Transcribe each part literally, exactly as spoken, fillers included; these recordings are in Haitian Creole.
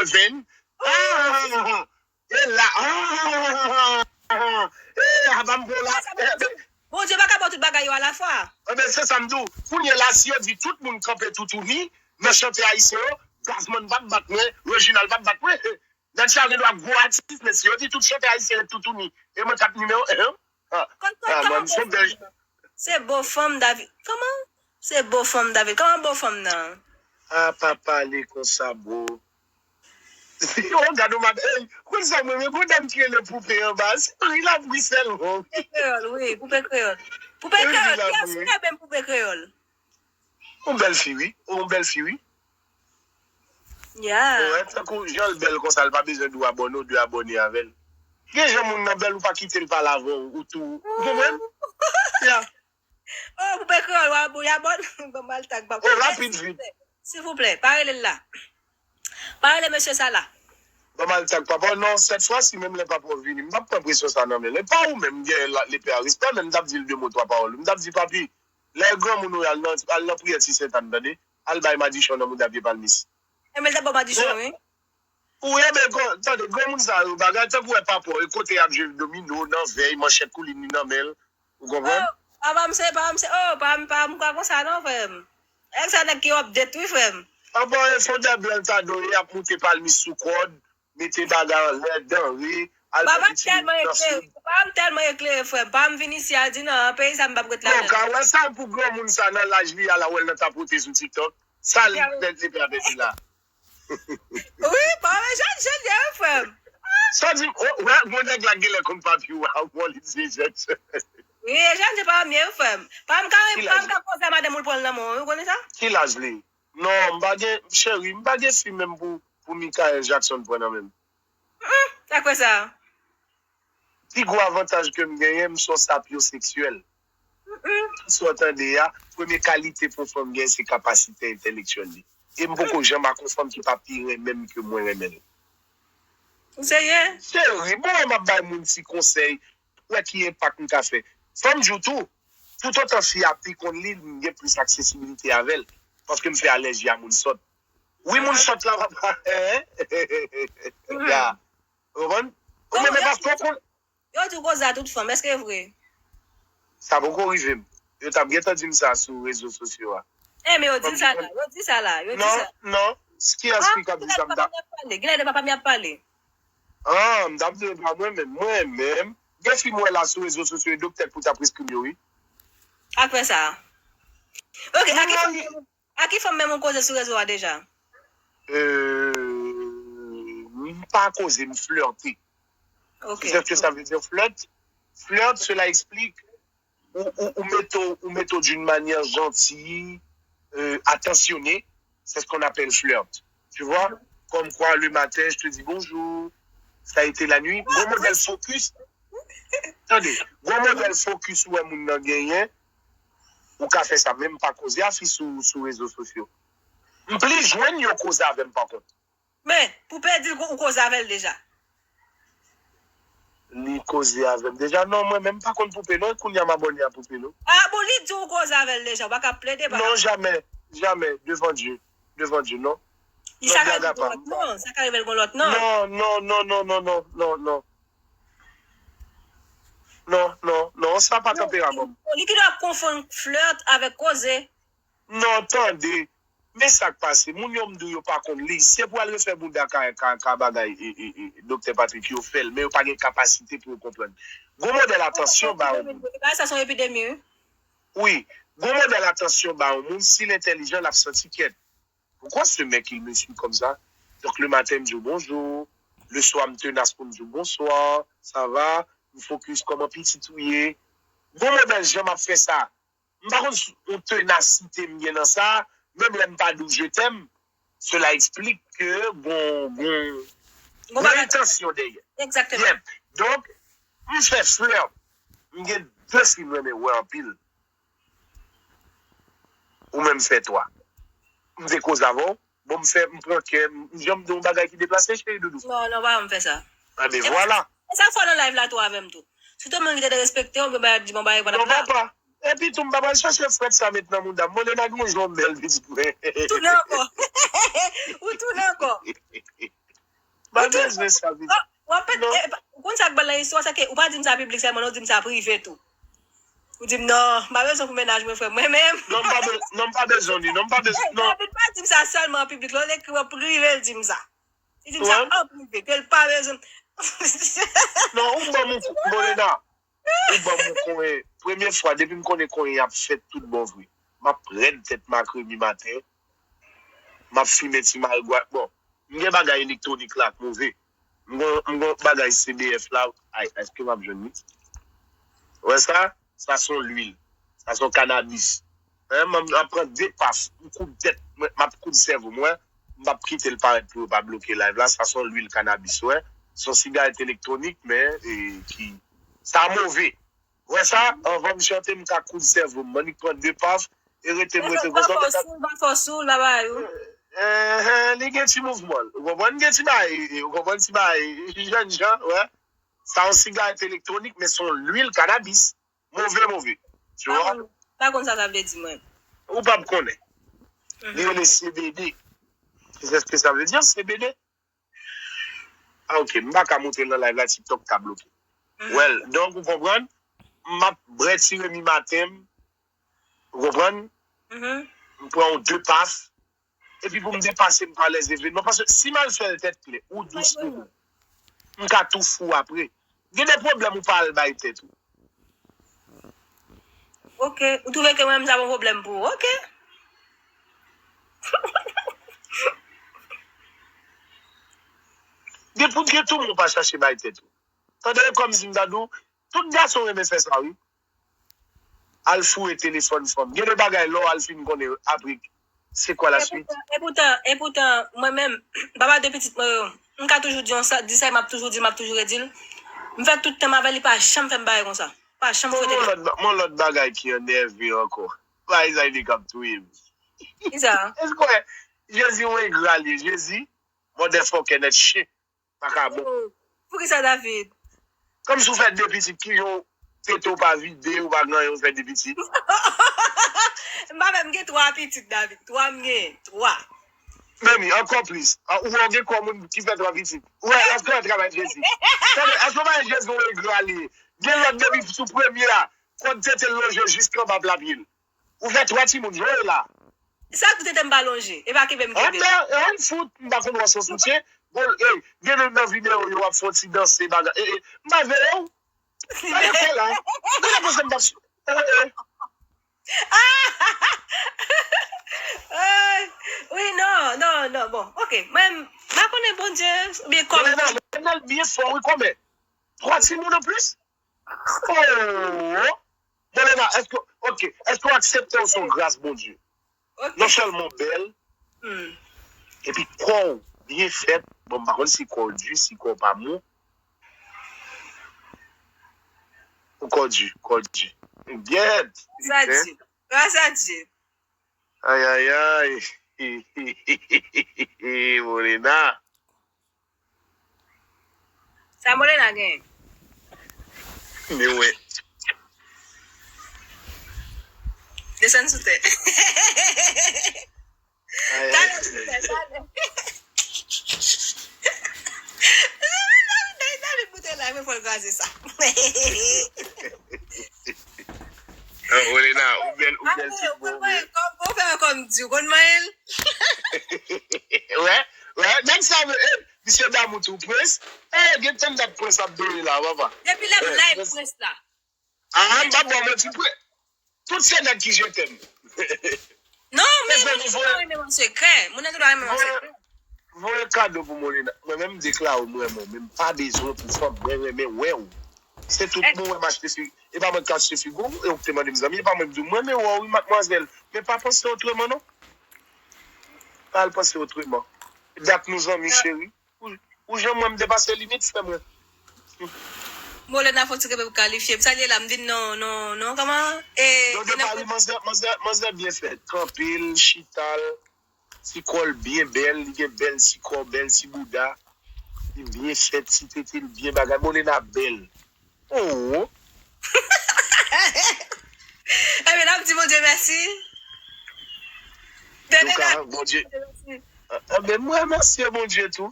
Seven. Ah, e la. Ah, e, a pa m pou la. Bondye pa ka ba w tout bagay yo alafwa. Enben, se sa m di w. Kounye la, si yo di tout moun kanpe toutouni, nan chante ayisyen yo, Gazman p ap bat mwen, Reginald p ap bat mwen. Nèg sa yo gen dwa gwo atis, men si yo di tout chante ayisyen ret toutouni, e mwen k ap nimewo en. Ah, ah, mwen, m se yon bèl. Se bo fanm David. Kòman? Se bo fanm David. Kòman bo fanm nan? Ah, pa pale konsa, bro. Si yo gade w, mad, ey, konn sa mwen, men gwo dam ki rele poupe anba, se ri l ap ri sèlman. Poupe kreyòl, wi, poupe kreyòl. Poupe kreyòl, kiyès ki renmen poupe kreyòl? Yon bèl fi, wi. Yon bèl fi, wi. Yeah. Ou wè, tankou jan l bèl konsa, l pa bezwen di w abòne, ou dwe abòne avè l. Gen jan moun nan bèl, ou pa kite l pale avè w, ou tou. Ou konprann? Yeah. Oh, poupe kreyòl, w ap, w ap abòne. Ban m al tag, ban m. Oh, rapid, vit. Silvouplè, pa rele l la. Pa rele mesye sa la. Ban m al tag papa w. Non, sèt fwa si menm lè papa w vini, m p ap pran presyon sa nan men l. E pa ou menm, m gen la, lepè a respè, men m t ap di l de mo, twa pawòl. M t ap di, papi, lè granmoun ou al nan, al nan priyè Ti Sentàn, tande? Al bay madichon nan mouda pye palmis. Enben, l t ap ba w madichon, wi. Ou enben, tande, granmoun sa yo, bagay, tankou wè papa w, e kote y ap jwe domino, nan vèy, manchèt koulin li nan men l. Ou konprann? Oh, papa m se, papa m se, oh, papa m, papa m kwa konsa non, frè m. Èk sa nèg ki update, wi, frè m. Anba e fondè blan l ta do, y ap moute palmis sou kòd, mete bagay anlè, danre, al Papa m tèlman eklere, papa m tèlman eklere, frè m. Papa m vin isi a di non, peyi sa m p ap ret Bon, ladan. Ka wè sa pou granmoun sa nan laj li a la, wè l nan tapote sou TikTok. Sa l fè di pèpèti la. Wi, papa m jèn, jèn, jèn, frè m. Sa di, oh, wè, bon nèg la genlè konn papi w a, bon, li se jèn. Wi, e jèn, jèn, papa m ye, wi, frè m. Papa m ka, papa m ka koze a madanm ou l pran l nan men w, ou konnen sa? Ki laj li? Non, m pa gen, cheri, m pa gen fi menm pou, pou Michael Jackson pran nan men m. Sa kwè sa? Pi gwo avantaj ke m genyen, m se yon sapyoseksyèl. Sa w tande a, premye kalite pou fanm gen se kapasite entèlektyèl li. E m poko janm ak yon fanm ki pa pi renmen m ke mwen renmen l. Ou serye? Cheri, bon, m ap bay moun ti konsèy, wè ki enpak m ka fè. Fanm di w tou, toutotan fi a pi konn li, m gen plis aksesibilite avè l. Paske m fè alèji a moun sòt. Wi, moun sòt la, papa. Hein? Ya. Ou konprann? Ou menm paske w konn. Yo di w koze a tout fanm, èske e vre? Sa poko rive m. Yo t ap gentan di m sa sou rezo sosyo a. Eh, men yo di sa la, yo di sa la, yo di sa. Non, non. Kiyès ki k ap di sa m ta. Genlè de papa m y ap pale. Ah, m t ap di pa mwen menm. Mwen menm. Gen fi m wè la sou rezo sosyo, e doktè pou t ap preskri m yo, wi. Apre sa. Ok, a ki fanm, a ki fanm menm ou koze sou rezo a deja? Euh, m pa koze, m flirte. Ok. Tu sais ce que ça veut dire flirt? Flirt, cela explique ou, ou, ou mete w, ou mete w d'une manière gentille, euh, attentionnée. C'est ce qu'on appelle flirt. Tu vois? Comme quoi, le matin, je te dis bonjour. Ça a été la nuit. Gwo modèl focus. Tande, gwo modèl focus ou wè moun nan genyen, ou ka fè sa, men m pa koze a fi sou, sou rezo sosyo. M plis jwenn yo koze avè m, pa kont. Men, Poupe di l ou koze avè l deja. Li koze avè m deja. Non, mwen menm pa konn Poupe non, e kounye a m abòne a Poupe non. Ah, bon, li di w koze avè l deja, w pa ka plede pa. Non, jamè, jamè, devan Dye, devan Dye, non. Li sa ka rive l gon lòt non, sa ka rive l gon lòt non. Non, non, non, non, non, non, non, non. Non, non, non, sa pa tanperaman m. Li ki dwe ap konfonn flirt avèk koze. Non, tande. Men sa k pase, moun yo m di w yo pa konn li. Se pou al refè bouda ka, ka, ka bagay e, e, e, doktè Patrick yo fè l, men yo pa gen kapasite pou yo konprann. Gwo modèl atansyon ba yon moun. Bagay sa se yon epidemi, wi. Wi, gwo modèl atansyon ba yon moun, si l entèlijan, l ap santi kyèt. Pourquoi ce mec, il me suit comme ça? Donc, le matin, m di w bonjou. Le swa, m tenas pou m di w bonswa. Ça va? M fokis kòman pitit ou ye. Gwo modèl jan m ap fè sa. M pa konn si yon tenasite m gen nan sa. Menm lè m pa di w je t'aime, cela explique que gon, gon, gon entansyon dèyè. Exactement. Yep. Donk, m fè flè. M gen de fi m renmen wè anpil. Ou menm fè twa. M te koze avè w. Bon, m fè, m pran kè, m janm di yon bagay ki deplase, cheri doudou. Non, non, pa janm fè sa. Enben, vwala. E sa fò nan live la tou avè m tou. Sitou moun ki te derespekte w, m bay di bon bagay konn ap la. Papa. Epi tou, m pa pral chache frèt sa met nan mouda m. Mwen, lè nèg yon jan bèl pitit mwen. Tounen ankò. Ou tounen ankò. M pa bezwen sa, pitit. W ap pèt, non. E, pa- ou konn sa k bèl nan istwa, se ke ou pa di m sa piblik sèlman, non, ou di m sa prive tou. Ou di m, "Non, m pa bezwen pou mennaj mwen, frè, mwen menm." Non, m pa be- non, m pa bezwen li, non, m pa bezwen, non. David pa di m sa sèlman an piblik, lè w ekri an prive, l di m sa. Li di m sa an prive, ke l pa bezwen. Non, ou ban m yon kou, Morena. Ou ban m yon konyen. Premye fwa, depi m konnen konyen ap fèt tout bon vre. M ap rèd tèt makremi maten. M ap fimen ti marigwa. Bon, m gen bagay elektwonik la k move. M gon, m gon bagay C B F la. Ay, èske m ap jwenn li? Ou wè sa? Sa se yon lwil. Sa se yon kanabis. Hein, m ap pran de paf. M koud tèt mwen, m ap koud sèvo m, wè. M p ap kite l parèt pou yo pa bloke live la. Sa se yon lwil kanabis, wè. Se yon sigarèt elektwonik, men e, ki. Sa move. Wè sa, anvan m chante, m ka koud sèvo m. M annik pran de paf e rete m rete konsa. Pa fò sou l, pa fò sou l, pa bay ou. Enhen, li gen ti mouvman. Ou konprann? Gen ti bay, ou konprann ti bay, jèn jan, wè. Sa yon sigarèt elektwonik, men se yon lwil kanabis. Move, move. Tu vois? Pa konn sa sa vle di, mwen. Ou p ap konnen. Li rele C B D. Tu sais ce que ça veut dire, C B D? Ah, ok. M pa ka montre l nan live la, TikTok ka bloke. Well, donk, ou konprann? M ap bwè ti remi maten m. Ou konprann? M pran yon de paf. Epi pou m depase m pa lè evènman. Paske si m al fè l tèt plè, ou dous pou mwen, m ka tou fou apre. Gen de pwoblèm ou pa al bay tèt ou. Ok. Ou twouve ke mwen menm sa pa yon pwoblèm pou ou. Ok. Depi w gen tou moun pa chache bay tèt ou. Tande kòmsi m ta di w, tout gason renmen fè sa wi. Al foure telefòn fanm. Gen de bagay lè w al fin konnen apre se kwa la swit. Epoutan, epoutan, epoutan, mwen menm, papa de pitit mwen yo, m ka toujou di yon sa, di sa, m ap toujou di, m ap toujou redi l. M fè tout tan m avè l, li pa janm fè m bagay konsa. Pa janm fwete. Mon lòt, mon lòt bagay ki anève ankò. Bagay sa li k ap touye m. Kisa? Èske w wè Jezi yon engra li ye? Jezi, motherfucker nèt chen. Pa ka bon. Oh, poukisa David? Kòmsi w fè de pitit, kijan w tete w pa vide, ou pa gen anyen, w fè de pitit? M pa menm gen twa pitit, David. Twa m gen, twa. Mèmi, ankò plis. A, ou wè w gen kò moun ki fè twa pitit. Ou wè, èske w travay Jezi? Tande, èske w pa wè Jezi yon engra li ye? Gen lòt depi sou premye a, kòd tete l lonje jiskanba pla pye l. Ou fè twa timoun, jwe la. Sa k tete m pa lonje, e pa kenbe m kenbe. An fout, m pa konn wè son soutyen. Bon, ey, gen menm nan videyo yo w ap fè yon ti danse bagay. E, e, m pa veye w. Sa yo fè la. Gade konsa m p ap sou. E, e. Ay, wi, non, non, non, bon, ok. Mwen, m pa konnen Bondye, oubyen kòm. Non, non, non, byen fò, wi, kòmè. Twa timoun anplis? Oh! Bon, Lena, èske, ok, èske w aksepte w se yon gras Bondye? Ok. Non sèlman w bèl, hmm, epi kò w byen fèt. Bon, m pa konn si kò w di, si kò w pa mou. Ou kò w di, kò w di. Gyèt! Gras a Dye. Gras a Dye. Ay, ay, ay. Morena. Sa Morena gen? Men wè. Desann sou tè. Ay, ay, talè sou tè, talè. David, David, David, moute la, men fò l kraze sa. Ah, Olena, ou bèl, ou bèl tout bon, wi. Kòm, kòm, fè kòm di, ou konn manyen l? Wè, wè, nèg sa, eh, misye damou tou, Prince. Eh, gen tan dat Prince ap dore la, papa. Depi lè m live Prince la. Ah, m pa ba w manti, Prince. Tout se nèg ki je t'aime. Non, men moun nan toujou renmen w an sekrè. Moun nan toujou renmen w an sekrè. Voye kado pou Molina. Mwen menm m deklare m renmen w, men m pa bezwen pou fanm. Mwen renmen wè w. Se tout bon wè m achte fi. E pa mwen k achte figi w, e ou k te mande m zanmi. E pa mwen k di w, mwen renmen wè w wi, madmwazèl. Men pa panse otreman non. Pa al panse otreman. Dat nou zanmi, cheri. Ou, ou janm wè m depase limit, frè mwen. Molena fò ti kanpe pou kalifye. M salye la, m vin non, non, non, kòman? E, non, de Paris, manzè, manzè, manzè byen fèt. Kanpe l, chita l. Ti kò l byen bèl, li gen bèl ti kò, bèl ti bouda. Li byen fèt, ti tete l byen bagay. Molena bèl. Oh. Ebyen, n ap di Bondye mèsi. Tande, Bondye. Ebyen, mwen remèsye Bondye tou.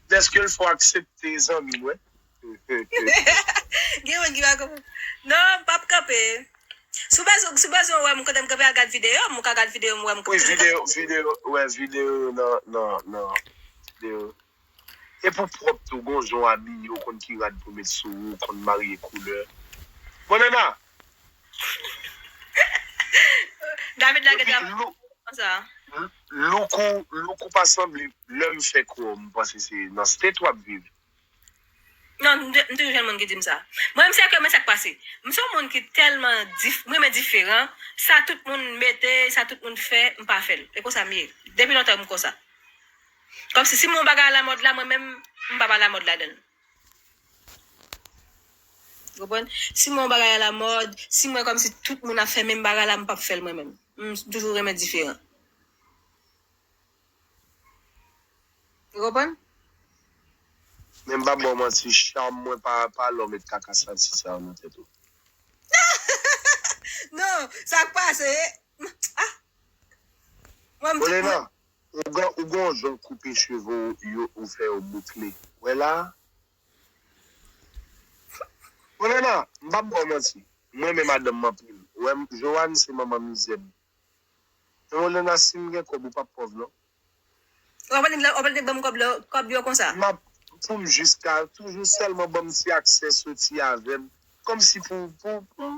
Dèske l fè w aksepte zanmi mwen. Gen moun ki pa konprann. Non, m p ap kanpe. Si w bezwen, si w bezwen wè m kote m kanpe, al gad videyo m, ou ka gad videyo m, wè m Wi, kote. Videyo, videyo, wè, videyo, non, non, non. Videyo. E pou pwòp tou, gon jan w abiye, ou konn ki rad pou met sou ou, ou konn marye koulè. Bon, Nana, David la gentan lou- konsa. Loukou, loukou pa sanble, lè m fè kwè w, m panse se nan state w ap viv. Non, m te- m toujou jwenn moun ki di m sa. Mwen, m se ke mwen sa k pase. M se yon moun ki tèlman dif, m renmen diferan. Sa tout moun mete, sa tout moun fè, m pa fè l. E konsa m ye. Depi lontan m konsa. Kòmsi si m wè yon bagay alamòd la, mwen menm, m p ap alamòd ladan l. Ou konprann? Si m wè yon bagay alamòd, si m wè kòmsi tout moun ap fè menm bagay la, m p ap fè l mwen menm. M toujou renmen diferan. Ou konprann? Men m pa ba w manti, cham mwen pa, pa lè w met kaka santi sa nan tèt ou. Non, sa k pase? Ah! Mwen, m Olena, ou gen, ou gen yon jan w koupe cheve w, yo, ou fè yo boukle. Wè la? Olena, m pa ba w manti. Mwen men madanm m anpil. Wè, m- Joanne se manman mizè m. Men Olena, si m gen kòb, ou p ap pòv non. W ap annik, w ap annik ban m kòb la, kòb yo konsa. M ap, pou m jiska, toujou sèlman ban m ti aksè soti avè m. Kòmsi pou, pou, pou,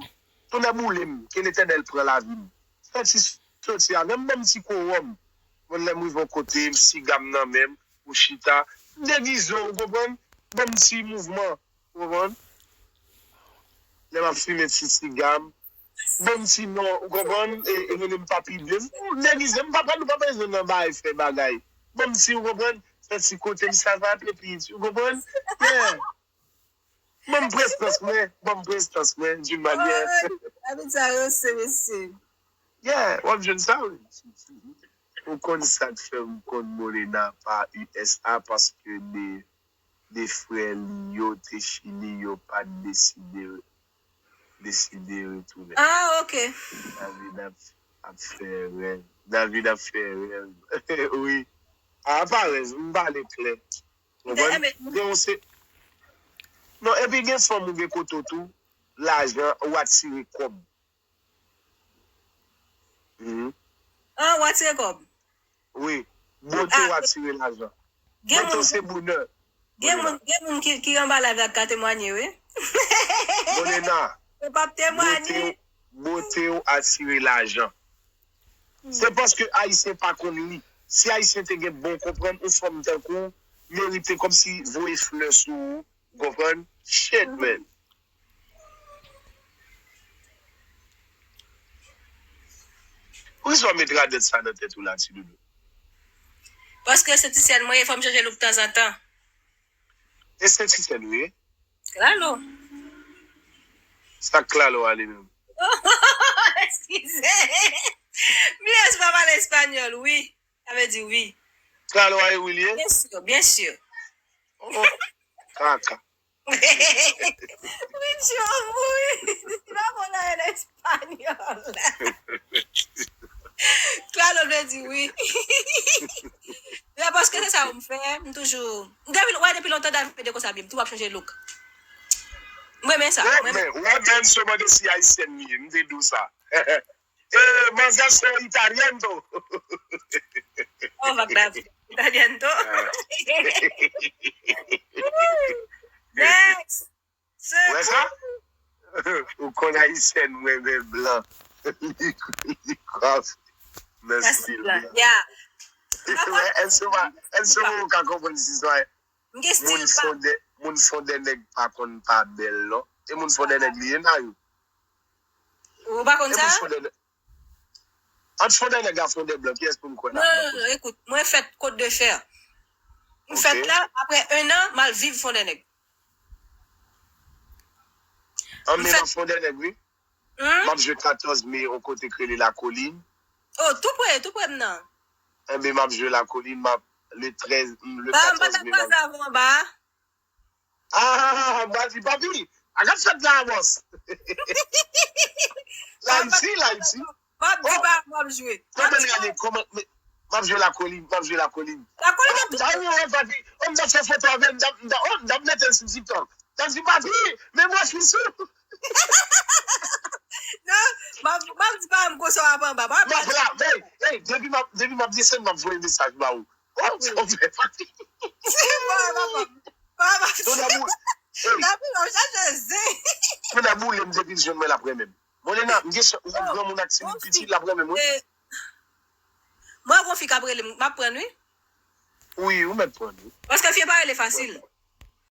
tonè boule m, ke Letènèl pran lavi m. Soti, soti avè m, ban m ti kowòm. Bon, lè m rive yon kote, m siga m nan men m, ou chita. M degize w, ou konprann? Ban m ti mouvman, ou konprann? Lè m ap fimen ti siga m, ban m ti non, ou konprann? E, e rele m papi ble. M degize, m pa pral, ou pa bezwen nan bay, fè bagay. Ban m ti, ou konprann? Fè ti kote m, sa va, pepi, ou konprann? Yeah. Ban m prestans mwen, ban m prestans mwen, d'une manière. Abit sa yo se mesye. Yeah, w ap jwenn sa, wi. Ou konn sa k fè m konn Molena pa U S A, paske de, de frè li yo te Chili, yo pa t deside, deside retounen. Ah, ok. David ap, ap fè rèv. David ap fè rèv. Wi. A, pa rèv, m pale klè. Konprann? Ebyen, Gen yon se. Non, epi gen fanm ou gen kote w tou, lajan, ou atire kòb. Mhm. Ah, w atire kòb. Wi. Bote w atire lajan. Gen Bote w moun, se bonè. gen moun, gen moun ki, ki anba live la k ka temwanye, wi. Molena, Yo p ap temwanye. Bote w, bote w atire lajan. Se paske Ayisyen pa konn li. Si Ayisyen te gen bon konprann, yon fanm tankou w merite kòmsi voye flè sou ou, ou konprann? Shit, man. Poukisa w met radòt sa nan tèt ou la, ti doudou? Paske estetisyèn mwen ye, fò m chanje look tanzantan. Estetisyèn ou ye? Klalo. Sa k klalo a li menm? Eskize. Mi es pa pale espanyòl, wi. Sa vle di wi. Klalo a e wi li ye? Byen si, byen si. Oh, kaka. Wi, ti yo mouri. Ti pa konn anyen espanyòl. Klalo vle di wi. Ya, paske se sa m fè, m toujou. Depi, wè, depi lontan David te konsa, byen, m tou ap chanje look. M renmen sa. Wè M renmen. Men, wè men, m se mande si ayisyèn li ye, m te di w sa. Eh, manzè se italyen tou. Oh, vag David. Italyen tou. Next. Wè sa? Ou konn ayisyèn mwen men blan. Li, li kwafe. Nan stil blan. Yeah. Wè, èske w pa, èske w ka konprann si sa? M gen stil Moun pa. Fondè, moun Fondè Nèg pa konn pa bèl, non. E moun Fondè Nèg li ye, Nayou. Ou pa konn E sa? moun Fondè Nèg. Ant Fondè Nèg a Fondè Blan, kiyès pou n kwè la? Non, non, non, ekout, mwen fèt Côte de Fer. M fèt la, apre en an, m al viv Fondè Nèg. An M men fèt- nan Fondè Nèg, wi. Hmm? M ap jwe katòz me, yon kote k rele Lakolin. Oh, tou pre, tou pre m nan. Enben, m ap jwe Lakolin, m ap, le trèz, le Ba, m pa katòz ta me, m ap kwaze avè w anba. Ah, Badi, papi, a k ap fèt la, bòs. Layti, Layti. M ap di pa m ap jwe. Kòman l rele, kòman, men, M ap jwe lakolin, m ap jwe lakolin. Lakolin M ap di, oh, papi, oh, m t ap fè foto avè l, m t ap, m t ap, oh, m t ap mete l sou TikTok. M t ap di, papi, men mwen fil sou. Non, m ap di pa m konsa w ap anba. M ap la, hey, hey, depi m ap, depi m ap desann, m ap voye mesaj ba ou. Oh, oh, papi. Papa, papa. Ton dabou. Dabou, w chache zen. Ton dabou, lè m depi l jwenn mwen, l ap renmen m. Mwen, Lena, m gen chans, ou granmoun ak timoun piti, l ap renmen mwen. Mwen, gon fi k ap rele m, m ap pran l, wi. Wi, ou mèt pran l, wi. Paske fi pa rele fasil.